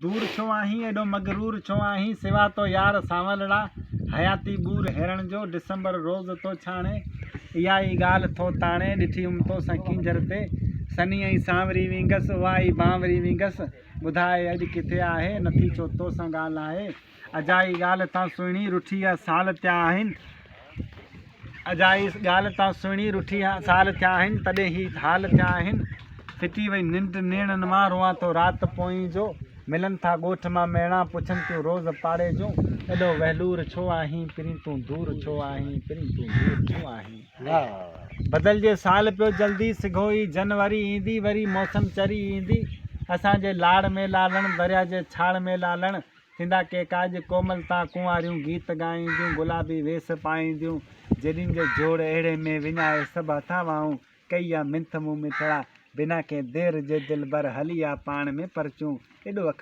دور ڇو آهين، ايڏو مغرور ڇو آهين، سوا تو يار سانولڙا، حياتي ٻور هيرڻ جو، ڊسمبر روز ٿو ڇاڻي، اها ئي ڳالهه ٿو تاڻي، ڏٺي هئم تو سان ڪينجهر تي، سنهي ۽ سانوري وينگس، اها ئي بانوري وينگس، ٻڌاء اڄ ڪٿي آهي، نٿي ڇو تو سان ڳالهائي. اجائي ڳالهه تان سهڻي رٺي آ سال ٿيا آهن اجائي ڳالهه تان سهڻي رٺي آ سال ٿيا آهن تڏهن هي حال ٿيا آهن ڦٽي وئي ننڊ نيڻن مان روئان ٿو رات پوئين جو ملن ٿا ڳوٺ مان ميڻا پڇن ٿيون روز پاڙي جون ايڏو وهلور ڇو آهين پرين تون دور ڇو آهين پرين تون دور ڇو آهين بدلجي سال پيو جلدي سگهو ئي جنوري ايندي وري موسم چري ايندي اسان جي لاڙ ۾ لالڻ دريا جي ڇاڙ ۾ لالڻ ٿيندا ڪي ڪاڄ ڪومل تان ڪنواريون گيت ڳائينديون گلابي ويس پائينديون جيڏين جو جوڙ اهڙي ۾ وڃائي سڀ هٿاوائون ڪئي آ منٿ مون مٺڙا بنا ڪنهن دير جي دلبر هلي آ پاڻ ۾ پرچون ايڏو اک.